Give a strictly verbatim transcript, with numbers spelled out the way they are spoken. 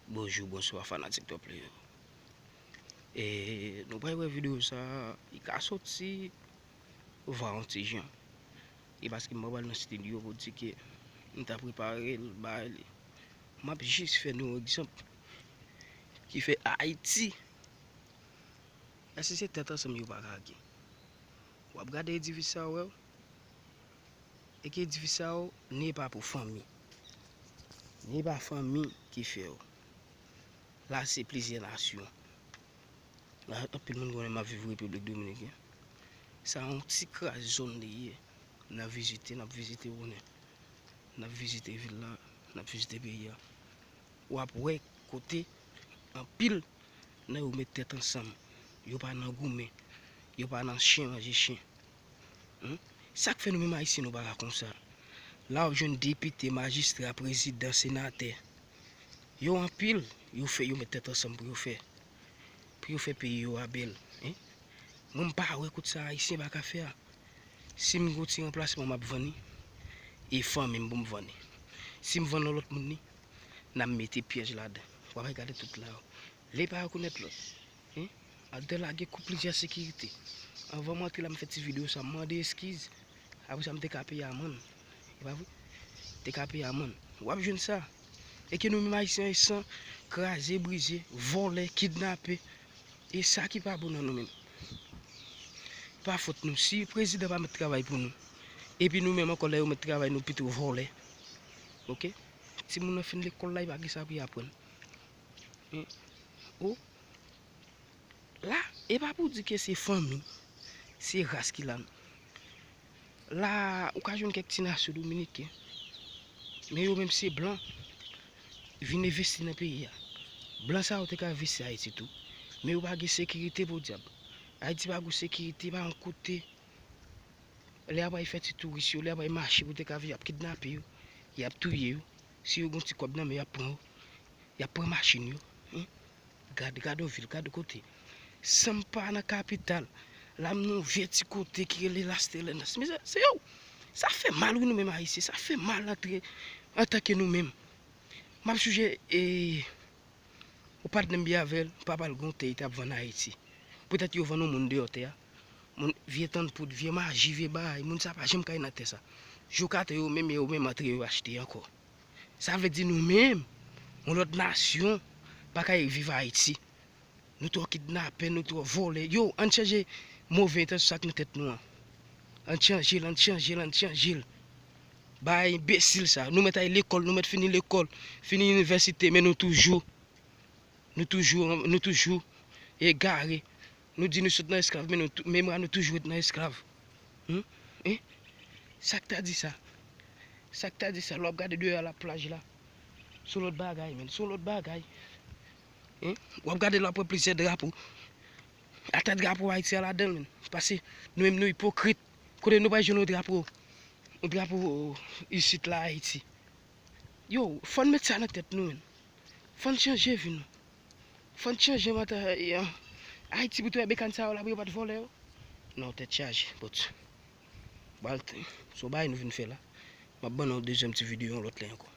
Bonjou, bonswa fanatik Top Player. E nou pral wè videyo sa, li ka soti va yon ti jan. E paske m pa pral nan estidyo pou di ke m ta prepare l, bay li. M ap jis fè nou yon egzanp ki fè Ayiti. Èske se tèt ansanm yo pa ka gen? W ap gade edifis sa, w wè w? E ke edifis sa yo, ni e pa pou fanmi. Ni e pa fanmi ki fè yo. La se plizyè nasyon. La anpil moun konnen m ap viv Repiblik Dominiken. Sa yon ti kras zòn li ye. N ap vizite, n ap vizite konnen. N ap vizite vil la, n ap vizite peyi a. W ap wè kote anpil nan yo met tèt ansanm. Yo pa nan goumen. Yo pa nan chen manje chen. Hmm? Sa k fè nou menm Ayisyen nou pa ka konsa? La w ap jwenn depite, majistra, prezidan, senatè. Yo anpil, yo fè, yo met tèt ansanm pou yo fè, pou yo fè peyi yo a bèl. Hein? Mwen m pa wè kote sa Ayisyen pa ka fè a. Si m gon ti ranplasman m ap vann li, e fanmi m pou m vann li. Si m vann yon lòt moun li, n ap mete pyèj ladan. W ap gade tout la. Lè pa rekonèt lòt. Hein? Al te lage kou plizyè sekirite. Anvan m antre la, m fè ti videyo sa, m mande eskiz. Apre sa, m te ka peye amann. E pa vre? Te ka peye amann. W ap jwenn sa. E ke nou menm Ayisyen, Ayisyen, kraze, brize, vòlè, kidnape. E sa ki pa bon nan nou menm. Pa fòt nou. Si prezidan pa met travay pou nou, epi nou menm ankò, lè yo met travay, nou pito vòlè. Oke? Timoun nan fin lekòl la, li pa gen sa pou y aprann. Hmm. Oh. La, e pa pou di ke se fanmi, se ras ki la, non. La, ou ka jwenn kèk ti nasyon dominiken, men yo menm se blan vin envesti nan peyi a. Blan sa yo te ka envesti Ayiti tou, men yo pa gen sekirite, podyab. Ayiti pa gen sekirite, pa yon kote. Lè y ap al fè ti touris yo, lè y ap al mache pou te ka viv, y ap kidnape yo, y ap touye yo. Si yo gen ti kòb nan men, y ap pran yo, y ap pran machin yo. Hein? Gad, gad yon vil, gad yon kote. San m pa nan kapital, la m nan yon vye ti kote ki rele Las Terrenas. Mezanmi, se yo. Sa fè mal, wi, nou menm Ayisyen. Sa fè mal antre, antanke nou menm. M ap sonje, e, ou patnè m byen avè l, papa l gen yon tè, li t ap vann Ayiti. Poutèt yo vann yon moun deyò tè a. Moun, vye tann poud, vye maji, vye bagay, moun sa pa janm ka al nan tè sa. Jouk atè yo menm, yo menm antre yo achte ankò. Sa vle di nou menm, yon lòt nasyon, pa ka viv Ayiti. Nou twò kidnapè, nou twò vòlè. Yo, ann chanje move entansyon sa k nan tèt nou an. Ann chanje l, ann chanje l, ann chanje l. Bagay enbesil sa. Nou mèt al lekòl, nou mèt fini lekòl, fini inivèsite, men nou toujou, nou toujou, nou toujou egare. Nou di nou sot nan esklav, men nou tou-, memwa nou toujou ret nan esklav. Hmm? Hein? Sa k ta di sa? Sa k ta di sa? Lè w ap gade deyò a la plaj la. Se yon lòt bagay, menn. Se yon lòt bagay. Hein? W ap gade la, w ap wè plizyè drapo. Ata drapo Ayiti a ladan l, menn. Paske nou menm nou ipokrit. Kote nou pral jwenn yon drapo, yon drapo isit la Ayiti? Yo, fò n met sa nan tèt nou, menn. Fò n chanje vi nou. Fò n chanje manta-, e, an, Ayiti pou te wè bekàn sa yo la, pou yo pa t vòlè yo. Non, tèt chaje, but. Bal, se yon bagay nou vin fè la. M ap ban nou yon dezyèm ti videyo yon lòt lè ankò.